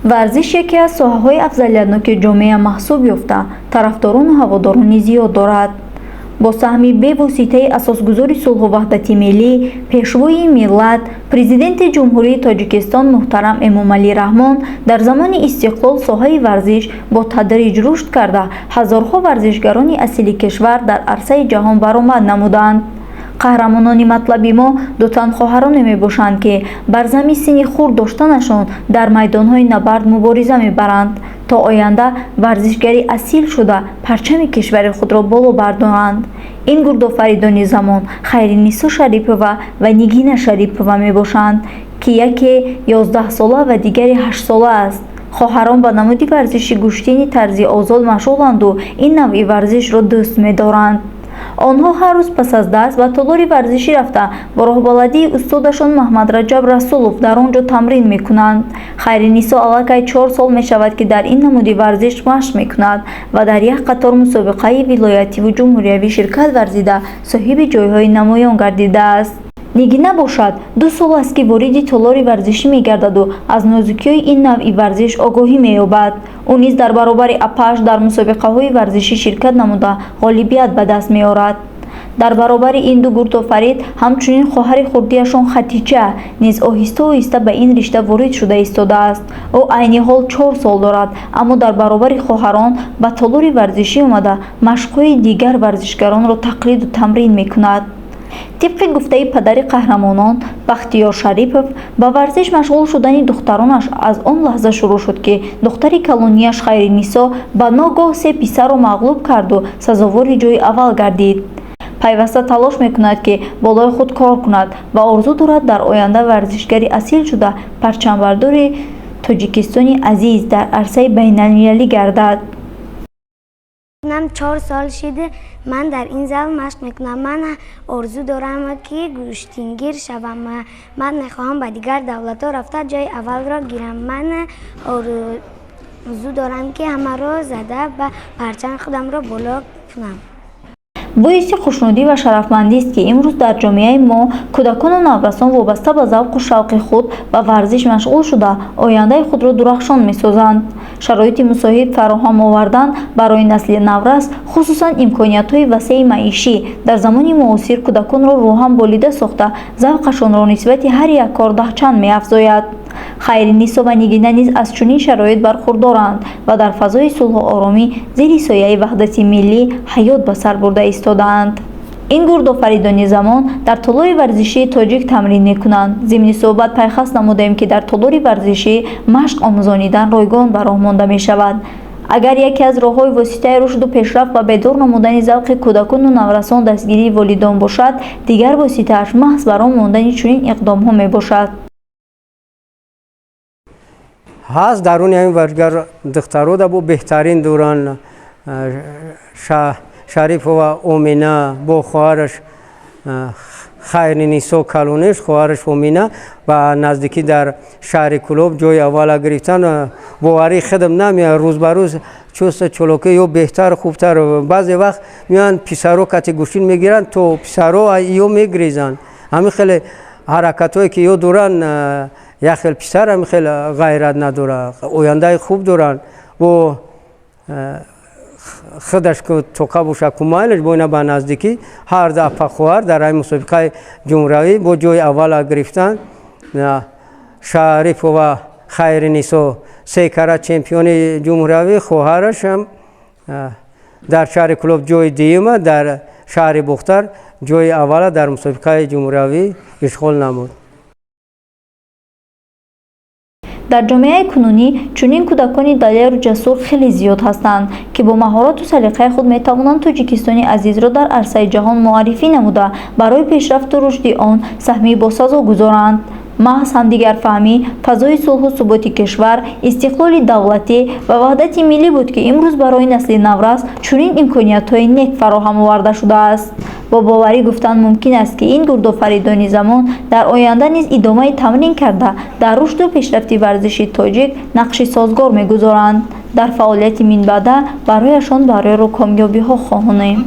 Варзиш яке аз соҳаҳои афзалиятноки ҷомеа маҳсуб ёфта, тарафдорону ҳаводорони зиёд дорад. Бо саҳми бевоситаи асосгузори сулҳу ваҳдати миллӣ, пешвои миллат, Президенти Ҷумҳурии Тоҷикистон муҳтарам Эмомалӣ Раҳмон дар замони истиқлол соҳаи варзиш бо тадриҷ рушд карда, ҳазорҳо варзишгарони асили кишвар дар арсаи ҷаҳон баромад намуданд. Қаҳрамонони матлаби мо дутан хоҳароне мебошанд, ки бар зами синни хурд доштанашон дар майдонҳои набард мубориза мебаранд, то оянда варзишгари асил шуда парчами кишвари худро боло бардоранд. Ин гурдофаридони замон Хайринисо Шарипова ва Нигина Шарипова мебошанд, ки яке 11сола ва дигаре 8сола аст. Хоҳарон ба намуди варзиши гӯштини тарзи озод машғуланду ин навъи варзишро дӯст медоранд. Онҳо ҳар рӯз пас аз дарс ба толори варзишӣ рафта, бо роҳбаладии устодашон Маҳмадраҷаб Расулов дар он ҷо тамрин мекунанд. Хайринисо аллакай 4 сол мешавад, ки дар ин намуди варзиш машқ мекунад ва дар як қатор мусобиқаи вилоятиву ҷумҳуриявӣ ширкат варзида, соҳиби ҷойҳои намоён гардидааст. Нигина бошад, 2 сол аст, ки вориди толори варзишӣ мегардаду аз нозукиҳои ин навъи варзиш огоҳӣ меёбад. Ӯ низ дар баробари апааш дар мусобиқаҳои варзишӣ ширкат намуда, ғолибият ба даст меорад. Дар баробари ин ду гурдофарид ҳамчунин хоҳари хурдиашон Хатича низ оҳиста оҳиста ба ин ришта ворид шуда истодааст. Ӯ айни ҳол 4 сол дорад, аммо дар баробари хоҳарон ба толори варзишӣ омада, машқҳои дигар варзишгаронро тақлиду тамрин мекунад. Тибқи гуфтаи падари қаҳрамонон Бахтиёр Шарипов, ба варзиш машғул шудани духтаронаш аз он лаҳза шурӯъ шуд, ки духтари калонияш Хайринисо ба ногоҳ се писарро мағлуб карду сазовори ҷои аввал гардид. Пайваста талош мекунад, ки болои худ кор кунад, ва орзу дорад дар оянда варзишгари асил шуда, парчамбардори Тоҷикистони азиз дар арсаи байналмилалӣ гардад. Нам 4 сол шид, ман дар ин зал машқ мекунам. Ман орзу дорам, ки гӯштингир шавам. Ман мехоҳам ба дигар давлатҳо рафта, ҷои аввалро гирам. Ман орзу дорам, ки ҳамаро зада ба парчами худамро боло кунам. Боиси хушнудӣ ва шарафмандист, ки имрӯз дар ҷомеаи мо кӯдакону наврасон вобаста ба завқу шавқи худ ба варзиш машғул шуда, ояндаи худро дурахшон месозанд. Шароити мусоид фароҳам овардан барои насли наврас, хусусан имкониятҳои васеи маишӣ дар замони муосир, кӯдаконро рӯҳан болида сохта, завқашонро нисбати ҳар як кор даҳчанд меафзояд. Хайринисо ва Нигина низ аз чунин шароит бархурдоранд ва дар фазои сулҳу оромӣ, зери сояи ваҳдати миллӣ ҳаёт ба сар бурда истодаанд. Ин гурдофаридони замон дар толори варзишии «Тоҷик» тамрин мекунанд. Зимни суҳбат пайхас намудаем, ки дар толори варзишӣ машқ омӯзонидан ройгон ба роҳ монда мешавад. Агар яке аз роҳҳои воситаи рушду пешрафт ва бедор намудани завқи кӯдакону наврасон дастгирии волидон бошад, дигар воситааш маҳз ба роҳ мондани чунин иқдомҳо мебошад. Ҳаст даруни ҳамин варзишгар духтаро да бо беҳтарин доранд. Шарипова Омина бо хоҳараш Хайринисо калониш, хоҳараш Омина ба наздикӣ дар шаҳри Кӯлоб ҷои аввала гирифтан. Боварии худам намеяд, рӯз ба рӯз чӯста чолокӣ ё беҳтар, хубтар. Баъзе вақт меоянд, писаро кати гӯштин мегиранд, то писаро ё мегрезанд. Ҳамин хеле ҳаракатҳое ки ё доранд, як хел писар ҳамин хел ғайрат надорад. Ояндаи хуб доранд. Бо худаш тоқа боша, кумайлаш бо ина ба наздикӣ ҳар дафъа хоҳар дар ҳамин мусобиқаи ҷумҳуриявӣ бо ҷои аввала гирифтанд. Шарипова Хайринисо се кара чемпиони ҷумҳуриявӣ, хоҳарашам дар шаҳри Кӯлоб ҷои дуюма, дар шаҳри Бохтар ҷои аввала дар мусобиқаи ҷумҳуриявӣ ишғол намуд. Дар ҷомеаи кунунӣ чунин кӯдакони далеру ҷасур хеле зиёд ҳастанд, ки бо маҳорату салиқаи худ метавонанд Тоҷикистони азизро дар арсаи ҷаҳон муаррифӣ намуда, барои пешрафту рушди он саҳми босазо гузоранд. Маҳз ҳамдигарфаҳмӣ, фазои сулҳу суботи кишвар, истиқлоли давлатӣ ва ваҳдати миллӣ буд, ки имрӯз барои насли наврас чунин имкониятҳои нек фароҳам оварда шудааст. Бо боварӣ гуфтан мумкин аст, ки ин гурдофаридони замон дар оянда низ идомаи тамрин карда, дар рушду пешрафти варзиши тоҷик нақши созгор мегузоранд. Дар фаъолияти минбаъда барояшон барёру комёбиҳо хоҳонем.